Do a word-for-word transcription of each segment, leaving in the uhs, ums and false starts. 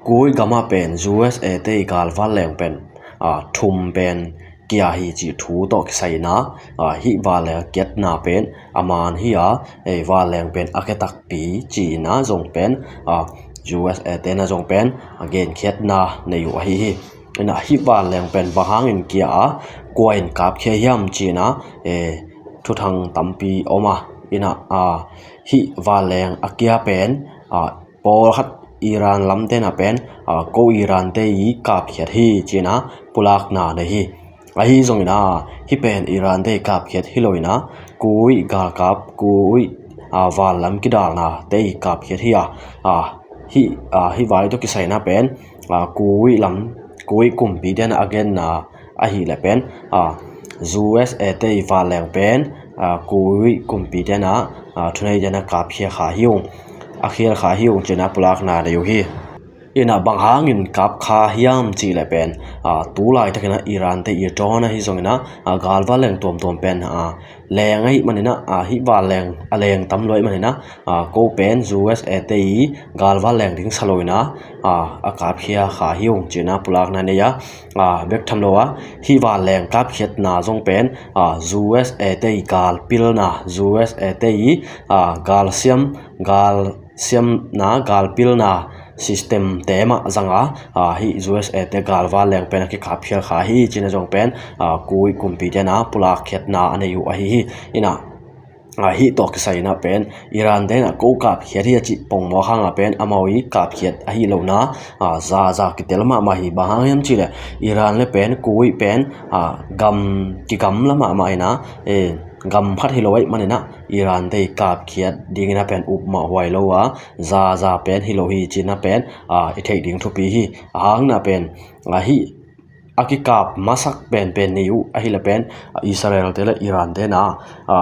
Kuwait gamah pen U S A te i galvanleng pen a thum pen kia hi cih thu tawh kisai in a, a hih vanleng a kiatna pen a man hi a, ei vanleng pen a kia takpi ci-in a zong pen a U S A te na zong pen a genkhiatna nei uh ahi hi. In a hih vanleng pen bang hangin kia a, kua in kapkhia hiam ci-in a, e, thuthang tampi om a, in a, a hih vanleng a kia pen a pawlkhat Iran lamte na pen a ko Iran te i kapkhiat hi ci-in a pulakna nei hi. Ahi zongin a hih pen Iran te i kapkhiat hi lo in a Kuwait galkap, Kuwait a vanlam kidalna te i kapkhiat hi a, a hih a hih vai tawh kisai in a pen a Kuwait lam, Kuwait kumpi te na a genna ahih leh pen a U S A te i vanleng pen a Kuwait kumpi te na a thunei te na kapkhia kha hi ung, a khial kha hi ung ci-in a pulakna nei uh hi. In a bang hangin kap kha hiam cih leh pen a tu laitakin a Iran te i drone ahi zongin a, a galvanleng tuamtuam pen a leng ahih manin a, a hih vanleng a leng tam lua ahih manin a, a ko pen U S A te i galvanleng ding sa lo in a, a a kapkhia kha hi ung ci-in a pulakna nei a, a bek tham lo a hih vanleng kapkhiatna zong pen a U S A te i galpilna, U S A te i a galsiam, galsiamna, galpilna system te mah zang a, a hih U S A te galvanleng pen a kikapkhial kha hi ci-in a zong pen a Kuwait kumpi te na pulakkhiatna a nei uh ahi hi. In a a hih tawh kisai in a pen Iran te na ko kapkhiat hi a cih pongmawk hang a pen amau i kapkhiat ahi lo in a, a zaza kitel mahmah hi. Bang hang hiam cih leh Iran le pen Kuwait pen a gam kigamla mahmah in a, e, gam khat hi lo ahih manin a Iran te i kapkhiat dingin a pen upmawh huai lo a, zaza pen hi lo hi ci-in a pen a i theih ding thupi hi. A hang in a pen a hih a kikap masak penpen ni uh ahih leh pen a Israel te le Iran te na, a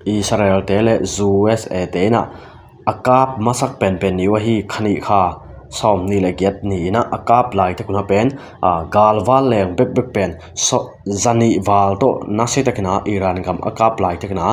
Israel te le U S A te in a a kap masak penpen ni uh ahi. Kha nih kha sawm nih le giat ni in a a kap laitak un a pen a galvanleng bekbek pen so, za nih val tawh nasia takin a Iran gam a kap laitakin a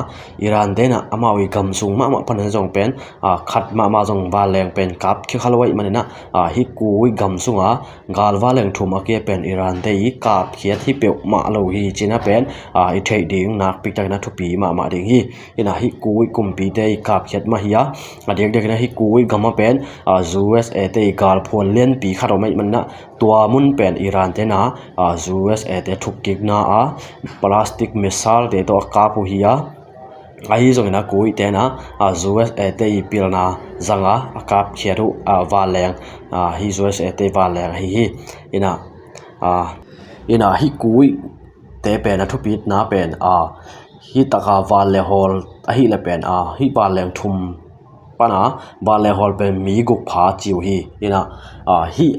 Iran te na amau i gam sung mahmah panin zong pen a khat mahmah zong vanleng pen kapkhia kha lo ahih manin a, a hih Kuwait gam sung a galvanleng thum a kia pen Iran te i kapkhiat hi peuhmah lo hi ci-in a pen a i theih ding nakpi takin a thupi mahmah ding hi. In a hih Kuwait kumpi te i kapkhiat mah hi a, a diakdiakin a hih Kuwait gam a pen a U S A te i galphuan lianpi khat om ahih manin a tua mun pen Iran te na a U S A te thukkikna a plastic missile te tawh a kap uh hi a, ahi zongin a Kuwait te na a U S A te i pilna zang a a kapkhiat uh a vanleng a hih U S A te vanleng ahi hi. In a, a, in a hih Kuwait te pen a thupitna pen a hih taka vanleng hawl ahih leh pen a hih vanleng thum pan a vanleng hawl pen mi guk pha ci uh hi. In a, a hih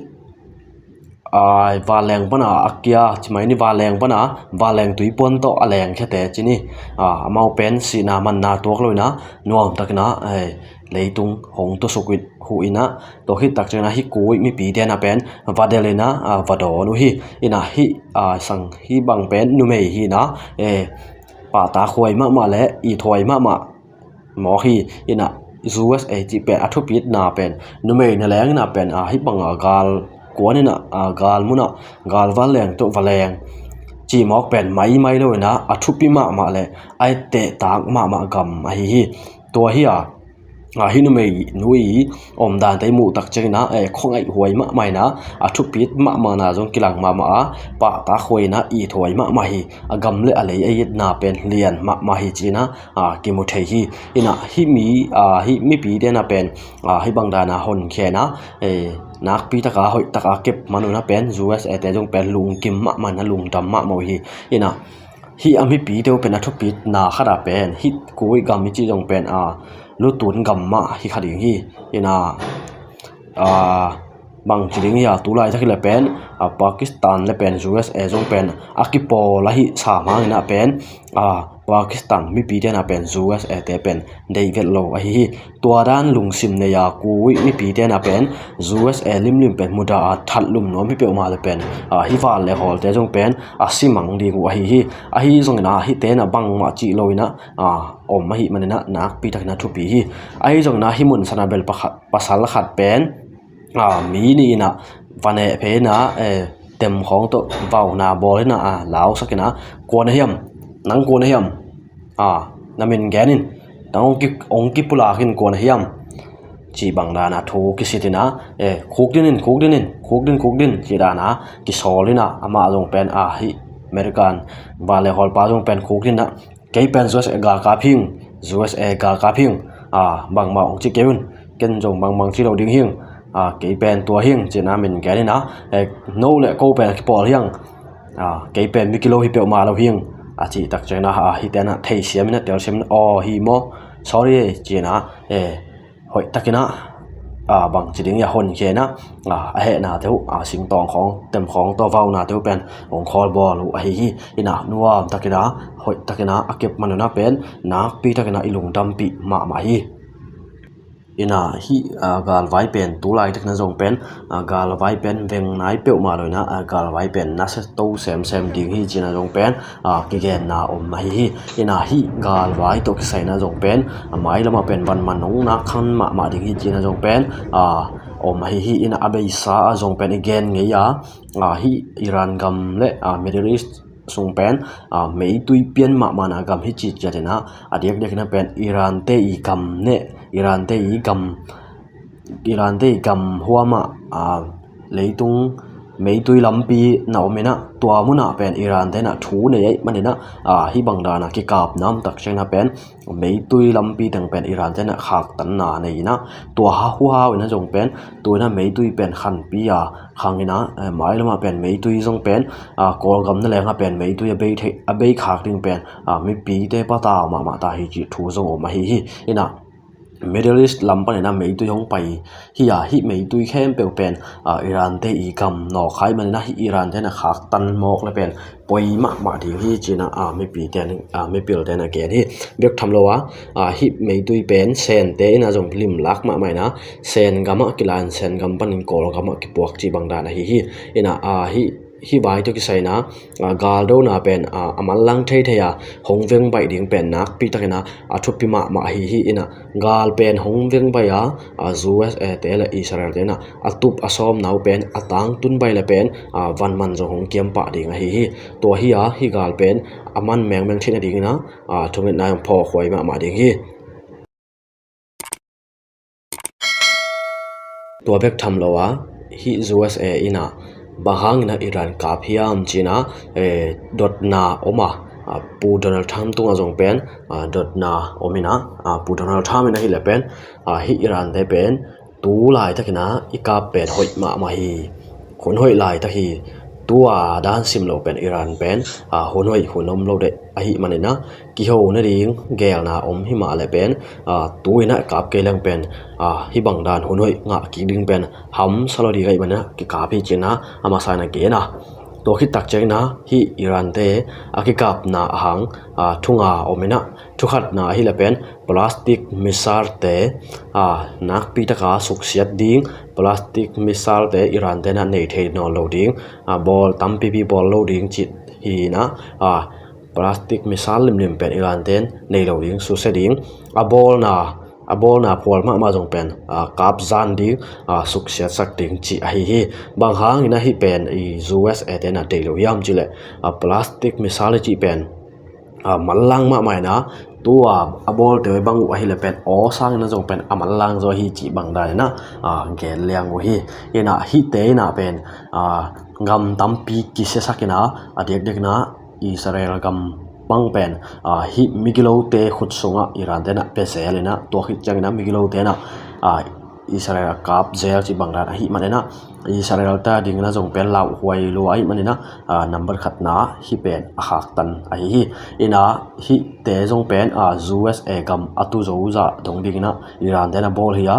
a vanleng pan a a kia, ci mai ni, vanleng pan a vanleng tuipuan tawh a lengkhiate ci ni. A, amau pen sihna manna tuak lo in a nuamtakin a, ei, leitung hong tusuk uh in a, tua khit takciangin a hih Kuwait mipite na pen va delh in a, a, va dawn uh hi. In a hih, a, sang hih bang pen numei hi in a, e, pahtakhuai mahmah le ithuai mahmah mawk hi. In a U S A cih pen a thupitna pen numei na leng in a pen a hih bang a gal kuan in a, a gal mun a galvanleng tawh va leng cih mawk pen maimai lo in a a thupi mahmah le a ettehtak mahmah gam ahi hi. Tua hi a, a hih numei nu i omdante i muh takciangin a, e, khuangaih huai mahmah in a, a thupit mahmahna zong kilang mahmah a, pahtakhuai in a ithuai mahmah hi. A gam le a lei a itna pen lian mahmah hi ci-in a, a, kimu thei hi. In a hih mi, a, hih mipite na pen a hih bang dan a honkhia in a, e, nakpi taka hoih taka kep man un a pen U S A te zong pen lungkim mahmah in a, lungdam mahmah uh hi. In a hih a mipite uh pen a thupitna khat a pen hih Kuwait gam i cih zong pen a lutun gam mah hi kha ding hi. In a, a, bangci ding hi a, tu laitak hi leh pen a Pakistan le pen U S A zong pen a kipawl ahih sam hangin a pen a Pakistan mipite na pen U S A te pen deih vet lo ahi hi. Tua dan lungsim nei a Kuwait mipite na pen U S A limlim pen mudah a thatlum nuam hi peuhmah le pen a hih vanleng hawlte zong pen a simang ding uh ahi hi. Ahi zongin a hihte na bangmah cih lo in a, a, om ahih manin a nakpi takin a thupi hi. Ahi zongin a hih mun san a bel pakhat, pasal khat pen a, mi nih in ah va neh phei in ah, eh, tem khawng tawh vauna bawl in ah, a, lausak in ah, kua na hiam, nang kua na hiam, a, na min gen in, nang hong ki, hong kipulak in kua na hiam, cih bang dan ah thu kisit in ah, eh, khukdin in, khukdin in, khukdin, khukdin, cih dan ah kisawl in ah, amah zong pen, a, hih American vanleng hawlpa zong pen khukdin ah, kei pen U S A galkap hing, U S A galkap hing, a, bangmah hong ci kei un, ken zong bangbang ci lo ding hing, a, kei pen tua hing, cih na min gen in ah, eh, no le ko pen a kipawl hiang, a, kei pen mi kilo hi peuhmah lo hing, a cih tak ciangin ah, a, hihte in ah theisiam in ah telsiam in ah, aw, hi maw, sorry, cih in ah, eh, hoih takin ah, a, bangci ding a honkhia in ah, a, a hehnate uh, a, singtawng khawng, tem khawng tawh vaunate uh pen hong khawlbawl uh ahi hi. In ah nuam takin ah, hoih takin ah a kep man un ah pen nakpi takin ah i lungdampih mahmah hi. In ah hih, a, galvai pen tu laitakin ah zong pen, a, galvai pen veng nai peuhmah lo in ah, a, galvai pen nasia to semsem ding hi, cih in ah zong pen, a, kigenna om ahi hi. In ah hih galvai tawh kisai in ah zong pen, a, mailam ah pen van man hong nak khan mahmah ding hi, cih in ah zong pen, a, om ahi hi. In ah a beisa ah zong pen i gen ngei a, a, hih Iran gam le, a, Middle East sung pen, a, meitui pian mahmahna gam hi, cih ciat in ah, a diakdiak in ah pen Iran te i gam neh, Iran te i gam, Iran te i gam huam ah, a, leitung meitui lampi na om in ah, tua mun ah pen Iran te in ah thu nei ahih man in ah, a, hih bang dan ah kikapna om tak ciangin ah pen meitui lampi teng pen Iran te in ah khaktanna nei in ah, tua ha, huhau in ah zong pen, tu in ah meitui pen khanpi a khang in ah, eh, mailam ah pen meitui zong pen, a, Kawlgam na leng ah pen meitui a bei thei, a bei khak ding pen, a, mipite patau mahmah ta hi, cih thu zong om ahi hi. In ah Middle East lam panin ah meitui hong pai hi a, hih meitui khempeuh pen, a, Iran te i gam nawk ahih man in ah, hih Iran te in ah khaktan mawk le pen poi mahmah ding hi, cih in ah, a, mipite in, a, mipilte in ah gen hi. Bek tham lo a, a, hih meitui pen Sente in ah zong limlak mahmah in ah, Sen gam ah kilan, Sen gam panin Kawlgam ah kipuak cih bang dan ahi hi. In ah, a, hih, hih vai tawh kisai in ah, a, galdona pen, a, a manlang theithei a, hong veng baih ding pen nakpi takin ah a thupi mahmah ahi hi. In ah gal pen hong veng baih a, a, U S A te le Israel te in ah a tup a sawmna uh pen a tangtun baih le pen, a, van man zong hong kiam pah ding ahi hi. Tua hi a, hih gal pen a man mengmeng theih nading in ah, a, thungetna hong phawkhuai mahmah ding hi. Tua bek tham lo a, hih U S A in ah bang hangin ah Iran kap hiam, ci-in ah, eh, dotna om a, a, Pu Donald Trump tungah zong pen, a, dotna om in ah, a, Pu Donald Trump in ahih leh pen, a, hih Iran te pen tu laitakin ah i kap pen hoih mahmah hi. Hun hoih laitak hi. Tua dan sim lo pen Iran pen, a, hun hoih hun om lo deuh ahih manin ah, kiho nading geelna om hi mah leh pen, a, tu-in ah kap kei leng pen, a, hih bang dan hun hoih ngah kik ding pen hamsa lo ding ahih manin ah kikap hi, ci-in ah a masa in ah gen a. Tua khit tak ciangin ah hih Iran te a kikapna a hang, a, thu nga om in ah, thu khatna ahih leh pen plastic missile te, a, nakpi taka suksiat ding, plastic missile te Iran te in ah nei thei nawn lo ding, a, bawl tampipi bawl lo ding cih hi in ah, a, plastic missile limlim pen Iran te in nei lo ding, susia ding, a bawlna, a bawlna phual mahmah zong pen, a, kap zan ding, a, suksiatsak ding cih ahi hi. Bang hangin ah hih pen i U S A te in ah deih lo hiam cih leh, a, plastic missile cih pen, a, manlang mahmah in ah, tua a bawlte uh bang uh ahih leh pen aw sangin ah zong pen a manlang zaw hi cih bang dan in ah, a, gen liang uh hi. In ah hihte in ah pen, a, gam tampi kisiasak in ah, a diakdiak in ah Israel gam bang pen, a, hih migilote khut sungah Iran te in ah pia zel in ah, tua khit ciangin ah migilote in ah, a, Israel a kap zel cih bang dan ahih manin ah, Israel te adingin ah zong pen lauhuai lua ahih manin ah, a, nambat khatna hih pen a khaktan ahi hi. In ah hihte zong pen, a, U S A gam a tu zo zah dong dingin ah Iran te in ah bawl hi a,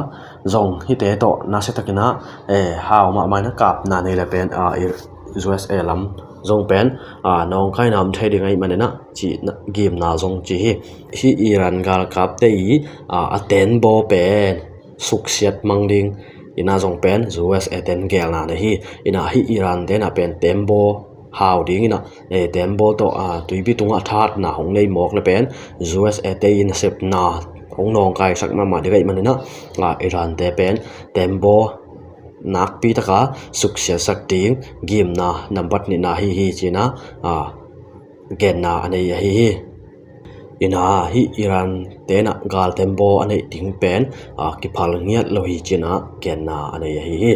zong hihte tawh nasia takin ah, eh, hau mahmah in ah kapna nei leh pen, a, U S A lam zong pen, a, nawngkaina om thei ding ahih manin ah cih na, gimna zong ci hi. Hih Iran galkapte i, a, a tembaw pen suksiat mang ding in ah zong pen U S A te in geelna nei hi. In ah hih Iran te in ah pen tembaw hau ding in ah, eh, tembaw tawh, a, tuipi tungah thatna hong nei mawk leh pen U S A te in ah sepna hong nawngkaisak mahmah ding ahih manin ah, a, Iran te pen tembaw nakpi taka suksiatsak ding gimna nambat nihna hi hi cinah, a, genna a nei ahi hi. Inah hih Iran tenah galtembaw a neih ding pen, a, kiphal ngiat lo hi cinah genna a nei ahi hi.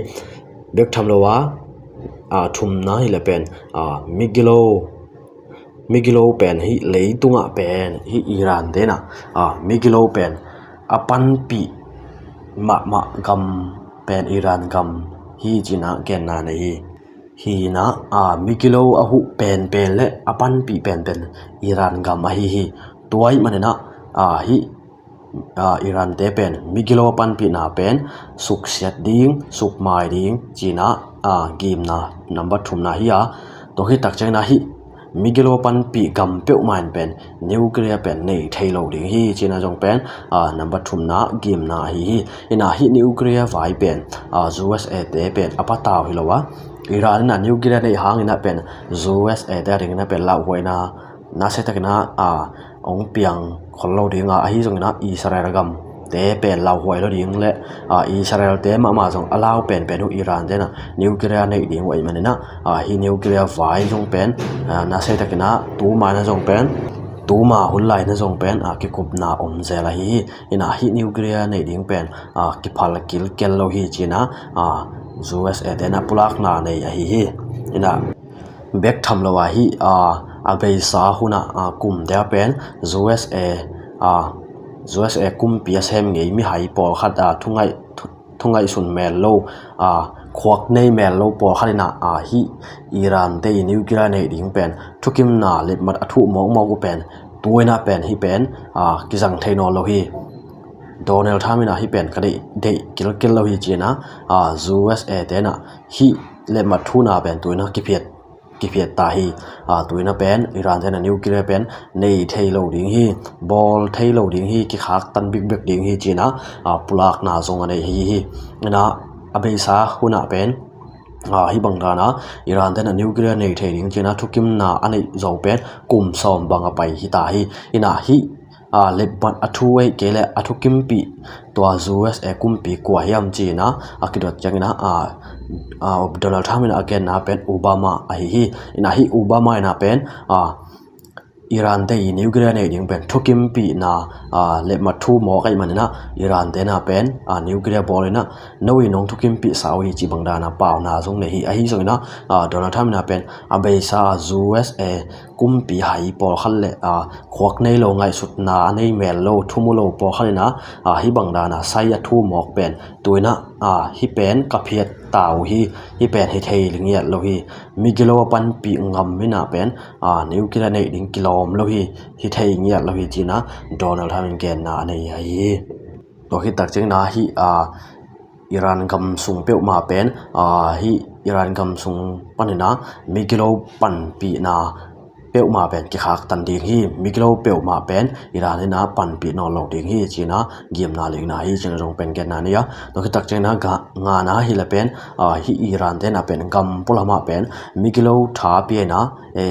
Bek tham lo a, a, thumna hileh pen, a, migilo migilo pen hih leitungah pen hih Iran tenah, a, migilo pen a panpih mahmah gam pen Iran gam hi cinah genna nei hi. Hinah, a, migilo a huh penpen le a panpih penpen Iran gam ahi hi. Tua ih maninah, a, hih, a, Iran te pen migilo a panpihna pen suksiat ding, sukmai ding cinah, a, gimna nambat thumna hi a. Tua khit tak ciangin ah hih migilo panpih gam peuhmah in pen nuclear pen nei thei lo ding hi cinah zong pen, a, nambat thumna gimna ahi hi. Inah hih nuclear vai pen, a, U S A te pen a patau hi lo a, Iran inah nuclear neih hanginah pen U S A te a dinginah pen lauhuaina nasia takinah, a, hong piang khol lo dinga, ahi zonginah Israel gam te pen lauhuai lo ding le, a, Israel te mahmah zong a lau penpen uh Iran tenah nuclear neih ding uh ahih maninah, a, hih nuclear vai zong pen, a, nasia takinah tuma na zong pen, tuma hun lai na zong pen, a, kikupna om zel ahi hi. Inah hih nuclear neih ding pen, a, kiphal kilkel lo hi cinah, a, U S A tenah pulakna nei ahi hi. Inah bek tham lo a hih, a, a beisa hunah, a, kumte a pen U S A, a, U S A kumpi a sem ngei mihai pawlkhat, a, thungaih, thu-, thungaihsun mel lo, a, khuak nei mel lo pawlkhat inah, a, hih Iran te i nuclear neih ding pen thukimna lepmat a thuh mawkmawk uh pen tuinah pen hih pen, a, kizang thei nawn lo hi. Donald Trump inah hih pen ka deih, deih kilkel lo hi cinah, a, U S A tenah hih lepmat thuhna pen tuinah kiphiat kiphiat ta hi. A, tuina pen Iran tenah nuclear pen nei thei lo ding hi, bawl thei lo ding hi, kikhaktan bikbek ding hi cinah, a, pulakna zong a nei hi hi. Inah a beisa hunah pen, a, hih bang dana Iran tenah nuclear nei thei ding cinah thukimna a neih zo pen kum sawm bang a pai hi ta hi. Inah hih, a, lepmat a thu ahih kei le a thukimpih tua U S A kumpi kua hiam cinah a kidot cianginah, a, a, Donald Trump inah a genna pen Obama ahi hi. Inah hih Obama inah pen, a, Iran te i nuclear neih ding pen thukimpihna, a, lepmat thu mawk ahih maninah Iran tenah pen, a, nuclear bawl inah no i nong thukimpihsa uh hi cih bang dana pauna zong nei hi. Ahi zonginah, a, Donald Trump inah pen a beisa U S A kumpi hai pawlkhat le, a, khuak nei lo, ngaihsutna a nei mel lo, thumu lo pawlkhat inah, a, hih bang dana sai a thu mawk pen tuinah, a, hih pen ka phiat ta uh hi, hih pen hi thei ngiat lo hi. Migilo a panpih gam inah pen, a, nuclear neih ding kilawm lo hi, hi thei ngiat lo hi cinah Donald Trump in genna a nei ahi hi. Tua khit tak cianginah hih, a, Iran gam sung peuhmah pen, a, hih Iran gam sung paninah migilo panpihna peuhmah pen kikhaktan ding hi. Migilo peuhmah pen Iran inah panpih nawn lo ding hi cinah gimna likna hi cinah zong pen genna nei a. Tua khit tak cianginah ga-, ngana hileh pen, a, hih Iran tenah pen gam pualamah pen migilo tha pia inah, e,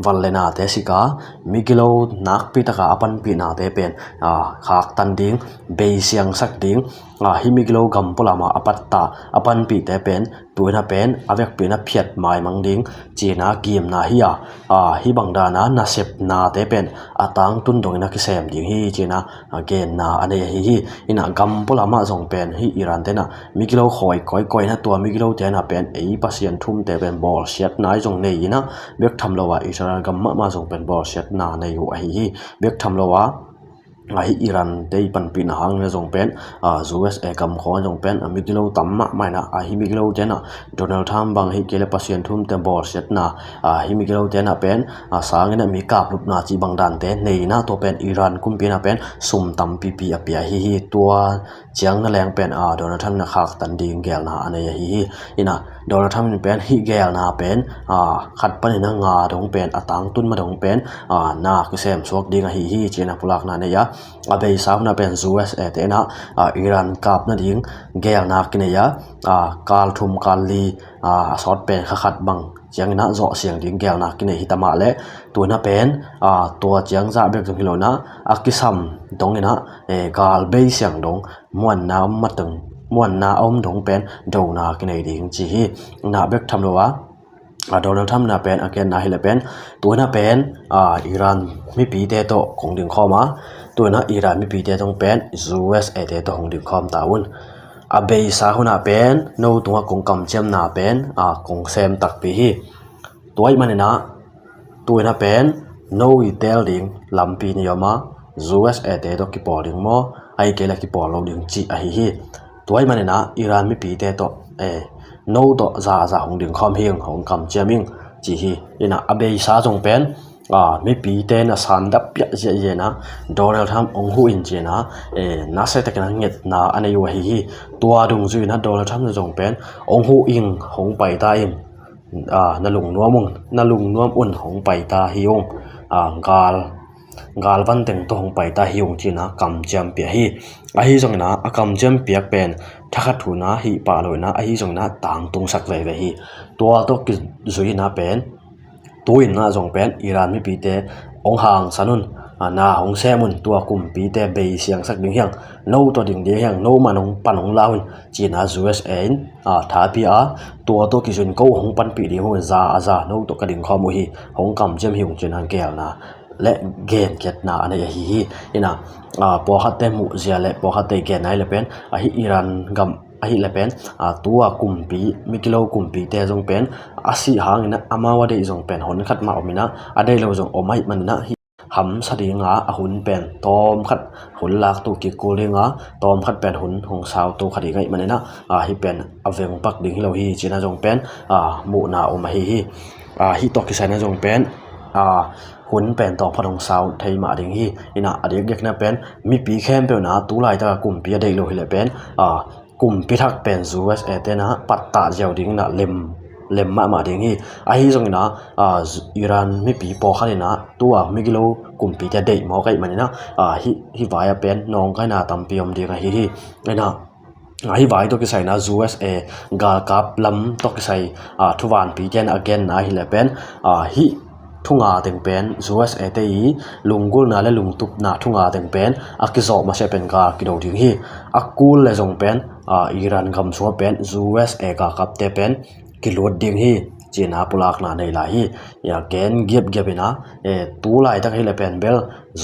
van le nate sika migilo nakpi taka a panpihnate pen, a, khaktan ding, beisiangsak ding, a, hih migilo gam pualamah a patta a panpihte pen tuina pen a vekpi inah phiat maimang ding cinah gimna hi a, a, hih bang dana nasepnate pen a tangtun dongin a kisem ding hi cinah, a, genna a nei ahi hi. Inah gam pualamah zong pen hih Iran tenah migilo khawi kawikawi inah tua migilo tenah pen ei pasian thumte pen bawlsiatna zong nei inah bek tham lo a Israel gam mahmah zong pen bawlsiatna nei uh ahi hi. Bek tham lo a, a, hih Iran te i panpihna hangin zong pen, a, U S A gam khawng zong pen, a, migilo tam mahmah inah, a, hih migilo tenah Donald Trump bang ahih kei le pasian thumte bawlsiatna, a, hih migilo tenah pen, a, sanginah mi kaplupna cih bang dante nei inah tua pen Iran kumpi inah pen sum tampipi a pia hi hi. Tua ciang na leng pen, a, Donald Trump inah khaktan ding gelna a nei ahi hi. Inah Donald Trump in pen hih gelna pen, a, khat panin a nga dong pen, a tangtun ma dong pen, a, na kisem suak ding ahi hi cinah pulakna nei a. A beisa hunah pen U S A tenah, a, Iran kap nading gelna kinei a, a, kal thum kal li, a, a sawt pen kha khat bang cianginah zawh siang ding gelna kinei hi ta mah le, tuina pen, a, tua ciang zah bek zong hi lo inah a kisam donginah, e, gal bei siang dong muanna om mateng, muanna a om dong pen dona kinei ding ci hi. Ina bek tham lo a, a Donald Trump na pen a genna hileh pen, tuina pen a Iran mipite tawh kong dingkhawm a, tuina Iran mipite tong pen U S A te tawh hong dingkhawm ta un. A beisa hunah pen no tungah kong kamciamna pen a kong sem takpi hi. Tua ih maninah tuina pen no i teel ding lampi ni om a, U S A te tawh kipawl ding maw, ahi kei le kipawl lo ding cih ahi hi. Tua ih maninah Iran mipite tawh eh, no tawh za a za hong dingkhawm hing, hong kamciam hing ci hi. Ina a beisa zong pen a mipite na sandap piah ziahziahna Donald Trump hong huh in cina eh, nasia takin a ngetna a nei uh ahi hi. Tua dungzui ina Donald Trump na zong pen hong huh in, hong paita in, a, na lungnuam un, na lungnuam un hong paita hi ung, a, gal, gal vanteng tawh hong paita hi ung cina kamciam piak hi. Ahi zongina a kamciam piak pen thakhat huna hih pah lo ina ahi zongina tangtungsak veve hi. Tua tawh kizui ina pen tuina zong pen Iran mipite hong hangsan un, a, na hong sem un, tua kumpite bei siangsak ding hiang, no tawh ding ding hiang, no man hong pan hong la un cina U S A in a, thapi a, tua tawh kizui in ko hong panpih ding hong za a za, no tawh ka dingkhawm uh hi, hong kamciam hi hong cina gelna le genkhiatna a nei ahi hi. Ina a, pawlkhatte muhzia le pawlkhatte genna hi le pen ahi Iran gam ahi le pen a, tua kumpi, mikilo kumpite zong pen a sih hangina amau a deih zong pen hon khat mah om ina a deih lo zong om ahi manina hi hamsa dinga a hun pen tawmkhat hun laktu kikkul dinga tawmkhat pen hun hong sautu kha ding ahi manina a, hi pen a vengpak ding hi lo hi cina zong pen a, muhna om ahi hi. A, hi tawh kisaina zong pen a, hun pen tawmkhat hong sau thei mah ding hi. Ina a dikdikna pen mipi khempeuhna tulaitaka kumpi a deih lo hi le pen a, kumpi thak pen U S A tena pattah ziau dingina lem, lem mahmah ding hi. Ahi zongina a, Iran mipi pawlkhat ina tua migilo kumpite deih mawk ahi manina a, hi, hi vai a pen nawngkaina tampi om ding ahi hi. Ina a, hi vai tawh kisaina U S A galkap lam tawh kisai a, thuvanpi ten a genna hi le pen a, hi thunga teng pen U S A te i lunggulna le lungtupna thunga teng pen a kizawh masiah pen gal kido ding hi. A kul le zong pen a, Iran gamsua pen U S A galkapte pen kilut ding hi cina pulakna nei lai hi. A gen giapgiap ina e, tulaitak hi le pen bel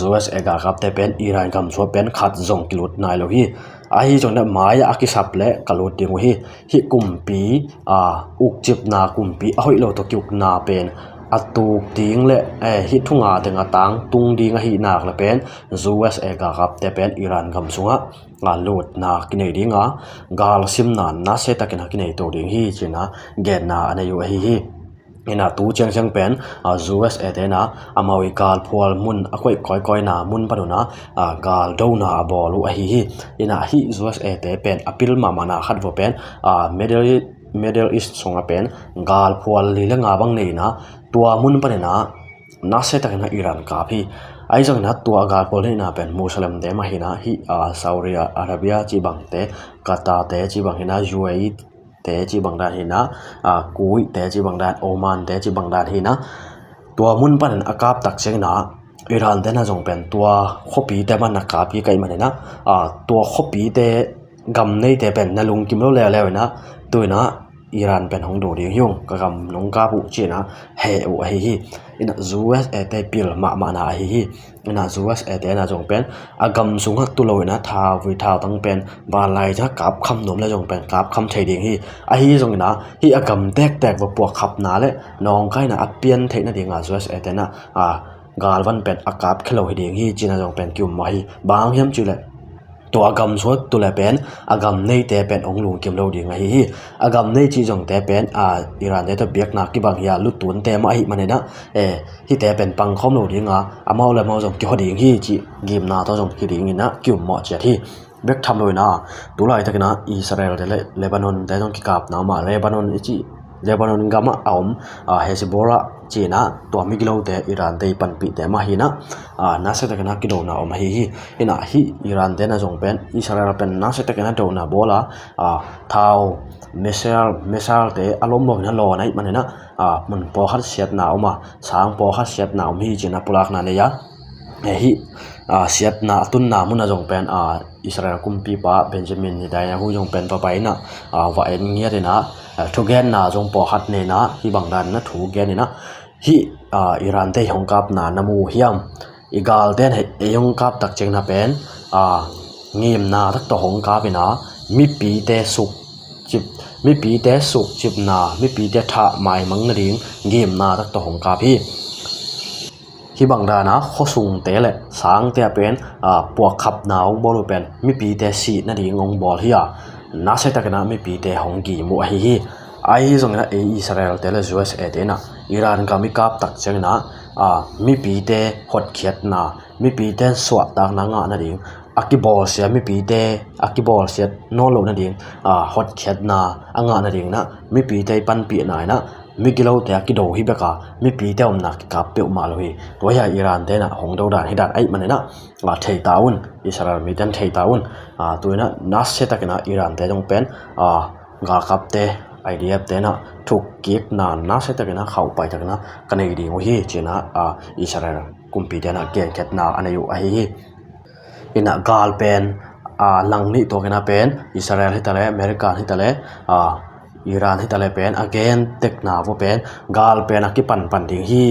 U S A galkapte pen Iran gamsua pen khat zong kilut nai lo hi. Ahi zongina mai a kisap le ka lut ding uh hi. Hih kumpi a, ukcipna kumpi a hoih lo tawh kiukna pen a tuk ding le e, hih thunga teng a tangtung ding ahi nak le pen U S A galkapte pen Iran gam sungah a, lutna kinei dinga galsimna nasia takin a kinei to ding hi cina genna a nei uh ahi hi. Ina tu ciangciang pen a, U S A tena amau i galphual mun a koih kawikawina mun panuna a, galdona a bawl uh ahi hi. Ina hih U S A te pen a pil mahmahna khat vua pen a, Middle, Middle East sunga pen galphual li le nga bang neina tua mun panina nasia takina Iran kap hi. Ahi zongina tua galphual neina pen Muslimte mah hina hih a, Saudi Arabia cih bangte, Qatar te cih bang hina, U A E te cih bang dan hina a, Kuwait te cih bang dan, Oman te cih bang dan hina tua mun panin a kap tak ciangina Iran tena zong pen tua khuapite man a kap hi ka hih manina a, tua khuapite gam neite pen na lungkim lo leuleu ina tuina Iran pen hong do ding hi ung, ka gam nong kap uh cina heh uh ahi hi. Ina U S A te pil mahmahna ahi hi. Ina U S A tena zong pen a gam sungah tu lo ina thauvui thautang pen vanlai ciangah kapkham nuam le zong pen kapkham thei ding hi. Ahi zongina hih a gam tektek va puakkhapna le nawngkaina a pian theihna dinga U S A tena a galvan pen a kap khe lo hi ding hi cina zong pen kiummawh hi. Bang hang hiam cih le tua a gam suat tu le pen a gam neite pen hong lungkim lo ding ahi hi. A gam nei cih zongte pen a Iran te tawh biakna kibang hi a, lutunte mah ahi manina e, hihte pen pangkhawm lo dinga amau le amau zong kihua ding hi cih gimna tawh zong hi dingina kiummawh ciat hi. Bek tham lo ina tulaitakina Israel te le Lebanon te zong kikapna mah Lebanon i cih Lebanon gamah a om a, Hezbollah cihna tua migilote Iran te i panpihte mah hina a, nasia takina kidona om ahi hi. Ina hih Iran tena zong pen Israel pen nasia takina dona bawla a, thau missile, missile te a lom bawkina lawn ahi manina a, mun pawlkhat siatna om a, sang pawlkhat siatna om hi cina pulakna nei a. E hih a, siatna a tunna munah zong pen, a, Israel kumpipa Benjamin Netanyahu zong pen va pai inah, a, va en ngiat inah, a, thugenna zong pawlkhat nei inah hih bang dan inah thu gen inah, hih, a, Iran te hong kapna na mu hiam? I galte in hei, ei hong kap tak ciangin ah pen, a, ngimna tak tawh hong kap inah, mipite suk cip, mipite suk cipna, mipite thah maimang nading ngimna tak tawh hong kap hi. Hih bang dan ah khuasungte le sangte ah pen, a, puakkhapna hong bawl uh pen mipite sih nading hong bawl hi a, nasia takin ah mipite hong gim uh ahi hi. Ahi zongin ah ei Israel te le U S A te inah Iran gam i kap tak ciangin ah, a, mipite hotkhiatna, mipite suahtakna ngah nading, a kibawlsia mipite, a kibawlsia nawn loh nading, a, hotkhiatna a ngah nading inah mipite i panpihna inah migilote a kido hi bek a, mipite omna kikap peuhmah lo hi. Tua hi a Iran te inah hong do dan hi dan ahih manin ah, a, thei ta un, Israel mite in thei ta un. A, tu inah nasia takin ah Iran te zong pen, a, galkapte, I D F te inah thukkikna nasia takin ah khauhpai takin ah ka nei ding uh hi ci inah, a, Israel kumpite inah genkhiatna a nei uh ahi hi. Inah gal pen, a, lang nih tuak inah pen Israel hi ta le, America hi ta le, a, Iran hi ta le pen a gen tekna vua pen gal pen a kipanpan ding hi.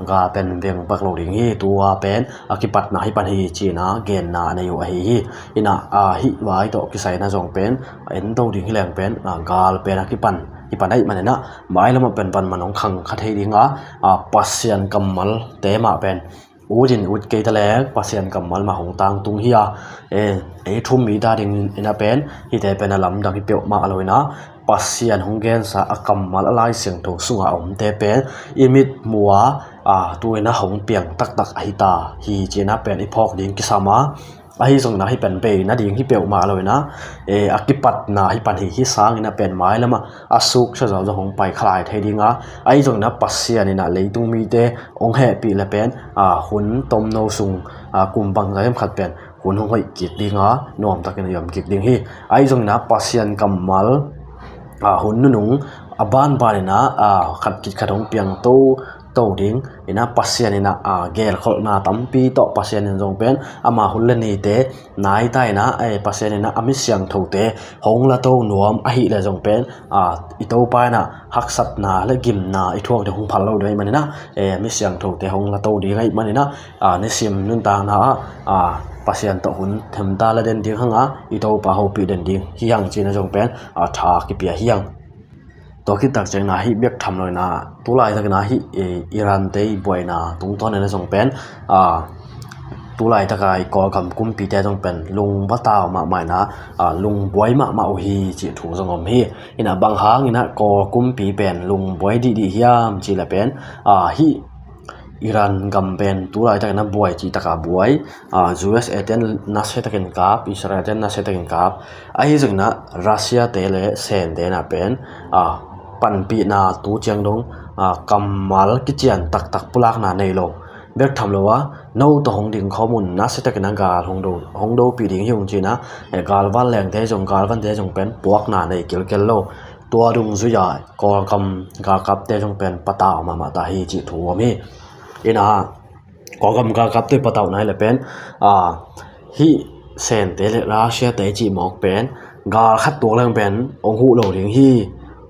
Gal pen veng bak lo ding hi. Tua pen a kipatna hi pan hi ci inah genna a nei uh ahi hi. Inah, a, hih vai tawh kisai inah zong pen en to ding hi leng pen, a, gal pen a kipan hi pan ahih manin ah mailam ah pen vanman hong khang kha thei ding a, a, Pasian kammalte mah pen ut in ut kei ta leng Pasian kammal mah hong tangtung hi a, e, ei thu-um mite adingin ah pen hihte pen a lamdang hi peuhmah lo inah Pasian hong gensa a kammal a Lai Siangtho sungah a omte pen i mitmuh ah, a, tu inah hong piang taktak ahi ta hi ci inah pen i phawk ding kisam a, ahi zongin ah hih pen bei nading hi peuhmah lo inah, e, a kipatna hi pan hi. Hih sangin ah pen mailam ah a suksia zawh zong hong pai kha lai thei ding a, ahi zongin ah Pasian inah leitung mite hong hehpih le pen, a, hun tomno sung, a, kum bangzah hiam khat pen hun hong hoih kik ding a, nuamtakin a i om kik ding hi. Ahi zongin ah Pasian kammal, a, hun nunung a banban inah, a, khat khit khat hong piang toto ding inah Pasian inah, a, gelkholhna tampi tawh Pasian in zong pen ama hun le nite nai ta inah, e, Pasian inah a mi siangthote hong la to nuam ahih leh zong pen, a, i Topa inah haksatna le gimna i thuak ding hong phal lo ding ahih manin ah, e, mi siangthote hong la to ding ahih manin ah, a, nisim nuntakna ah, a, Pasian tawh hun themta la den ding hang a, i Topa hopih den ding hi hang ci inah zong pen, a, tha kipia hi hang. Tua khit tak ciangin ah hih bek tham lo inah tu laitakin ah hih, e, Iran te i buaina tungtawn inah zong pen, a, tu laitaka i Kawlgam kumpite zong pen lungbatau mahmah inah, a, lungbuai mahmah uh hi cih thu zong om hi. Inah bang hang inah Kawl kumpi pen lungbuai dihdih hiam cih le pen, a, hih Iran gam pen tu laitakin ah buai cih taka buai, a, U S A ten nasia takin kap, Israel ten nasia takin kap, ahi zongin ah Russia te le Sen te inah pen, a, panpihna tu ciang dong, a, kammal kician taktak pulakna nei lo. Bek tham lo a, no tawh hong ding khawm un, nasia takin ah gal hong do, hong dopih ding hi ung ci inah, e, galvan lengte zong, galvante zong pen puakna nei kilkel lo. Tua dungzui ah Kawlgam galkapte zong pen patau mahmah ta hi cih thu om hi. Inah Kawlgam galkapte patauhna hi le pen, a, hih Sente le Russia te cih mawk pen gal khat tuak leng pen hong huh lo ding hi.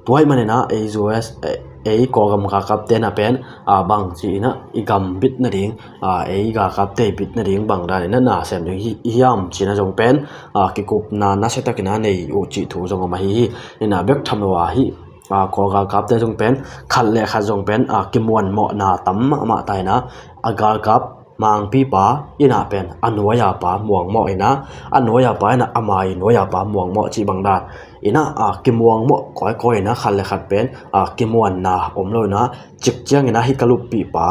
Tua ahih manin ah ei U S, e, ei Kawlgam galkapte inah pen, a, bang ci inah i gam bit nading, a, ei galkapte i bit nading bang dan inah na sem ding hi, hiam ci inah zong pen, a, kikupna nasia takin ah nei uh cih thu zong om ahi hi. Inah bek tham lo a hih, a, Kawl galkapte zong pen khat le khat zong pen, a, kimuanmawhna tam mahmah ta inah a galkap mangpipa inah pen a nuai-a pa muangmawh inah, a nuai-a pa inah ama i nuai-a pa muangmawh cih bang dan inah, a, kimuangmawh kawikawi inah khat le khat pen, a, kimuanna om lo inah cik ciangin ah hih ka luppihpa,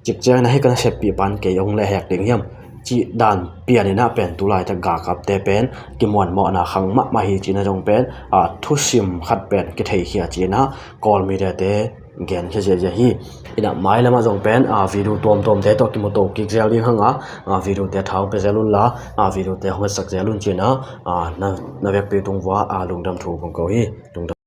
cik ciangin ah hih ka naseppihpa in kei hong lehhek ding hiam cih dan pian inah pen tu laitak galkapte pen kimuanmawhna khang mahmah hi ci inah zong pen, a, thusim khat pen kitheikhia ci inah Kawl mediate genkhia ziahziah hi. Inah mailam ah zong pen, a, video tuamtuamte tawh kimuto kik zel ding hang a, a, videote tha hong pia zel un la, a, videote hong etsak zel un ci inah, a, na, na vekpi tung vua, a, lungdam thu kong ko hi. Lungdam.